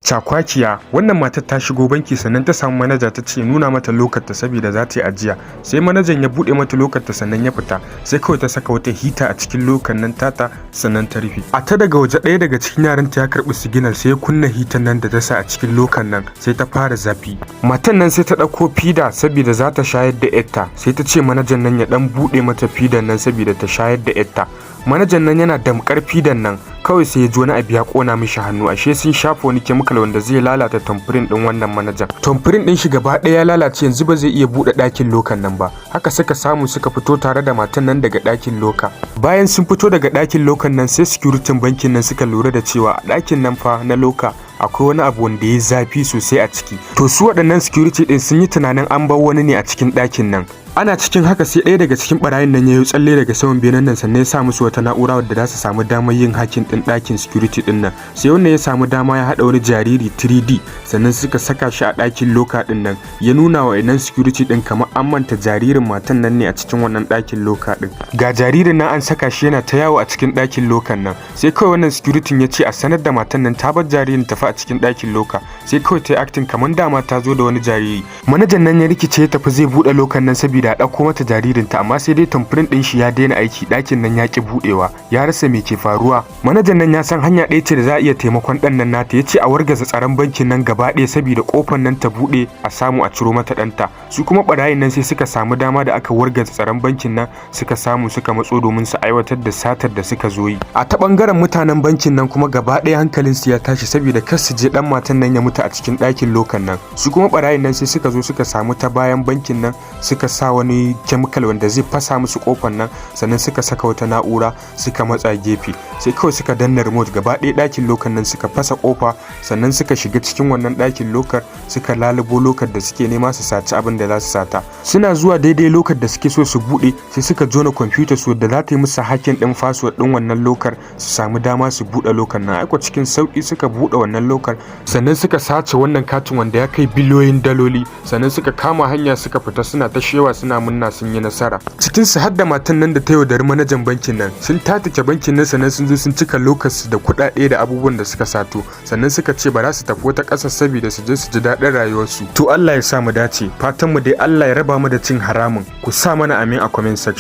Cakwakiya. Wannan matar ta shigo banki, sannan ta samu manaja, ta ce nuna mata lokarta saboda za ta yi ajiya. Sai manajan ya buɗe mata lokarta, sannan ya fita. Sai kawai ta saka wata heater a cikin locker nan tata, sannan ta rufe. A ta daga waje, ɗaya daga cikin yaranta ya karɓi signal, sai ya kunna heater nan da ta sa a cikin locker nan, sai ta fara zafi. Matan nan sai ta ɗauko feeder saboda za ta shayar da yarta. Sai ta ce manajan nan ya ɗan buɗe mata feeder nan saboda ta shayar da yarta. Manajan nan yana damƙar feeder nan, kawai sai ya ji wani abu ya kona mishi hannu. Ashe sun shafa wani chemical wanda zai lalata thumbprint din wannan manajan. Thumbprint din shi gaba ɗaya ya lalace, yanzu ba zai iya buɗe ɗakin locker nan ba. Haka suka samu suka fito tare da matan nan daga ɗakin locker. Bayan sun fito daga ɗakin locker nan, sai security bankin nan suka lura da cewa a ɗakin nan fa na locker akwai wani abu wanda ya zafi sosai a ciki. To, su waɗannan security din sun yi tunanin an bar wani ne a cikin ɗakin nan. Ana cikin haka, sai ɗaya daga cikin barayin nan ya yi tsalle daga saman benen nan, sannan ya sa musu wata na'ura wadda za su samu damar yin hacking ɗin ɗakin security ɗin nan. Sai wannan ya samu dama ya haɗa wani jariri 3D, sannan suka saka shi a ɗakin locker ɗin nan. Ya nuna wa inan security ɗin kamar an manta jaririn matan nan ne a cikin wannan ɗakin locker ɗin. Ga jaririn nan an saka shi yana ta yawo a cikin ɗakin locker nan. Sai kawai wannan security ya ce a sanar da matan nan ta bar jaririn tafi a cikin ɗakin locker. Sai kawai ta yi acting kamar dama ta zo da wani jariri. Manajan nan ya rikice, ya tafi zai buɗe locker nan saboda a ɗauko mata jaririnta, amma sai dai thumbprint ɗin shi ya daina aiki, ɗakin nan ya ki buɗewa. Ya rasa me ke faruwa. Manajan nan ya san hanya ɗaya ce da za a iya taimakon ɗan nan nata. Ya ce a wargaza tsaron bankin nan gaba ɗaya saboda ƙofar nan ta buɗe, a samu a ciro mata ɗanta. Su kuma ɓarayin nan sai suka samu dama da aka wargaza tsaron bankin nan, suka samu suka matso domin su aiwatar da satar da suka zo yi. A ta ɓangaren mutanen bankin nan kuma, gaba ɗaya hankalinsu ya tashi saboda kar su je ɗan matan nan ya mutu a cikin ɗakin locker nan. Su kuma ɓarayin nan sai suka zo suka samu ta bayan bankin nan, suka sa wani chemical wanda zai fasa musu kofar nan, sannan suka saka wata na'ura, suka matsa gefe. Sai kawai suka danna remote, gaba ɗaya ɗakin locker nan suka fasa kofa, sannan suka shiga cikin wannan ɗakin locker, suka lalubo locker da suke nema su saci abin da za su sata. Suna zuwa daidai locker da suke so su buɗe, sai suka jona kwamfuta su da za ta yi musu hacking ɗin password ɗin wannan locker, su samu dama su buɗe locker nan. Aiko cikin sauƙi suka buɗe wannan locker, sannan suka sace wannan katin wanda ya kai biliyoyin daloli, sannan suka kama hanya suka fita, suna ta shewa, suna munna sun yi nasara. Cikin su har da matan nan da ta yaudari manajan bankin nan. Sun tatake bankin nan, sannan sun zo sun cika lockers da kuɗaɗe da abubuwan da suka sato, sannan suka ce ba za su tafi wata ƙasar saboda su je su ji daɗin rayuwarsu. To, Allah ya sa mu dace. Fatan mu dai, Allah ya raba mu da cin haramun. Ku sa mana amin a comment section.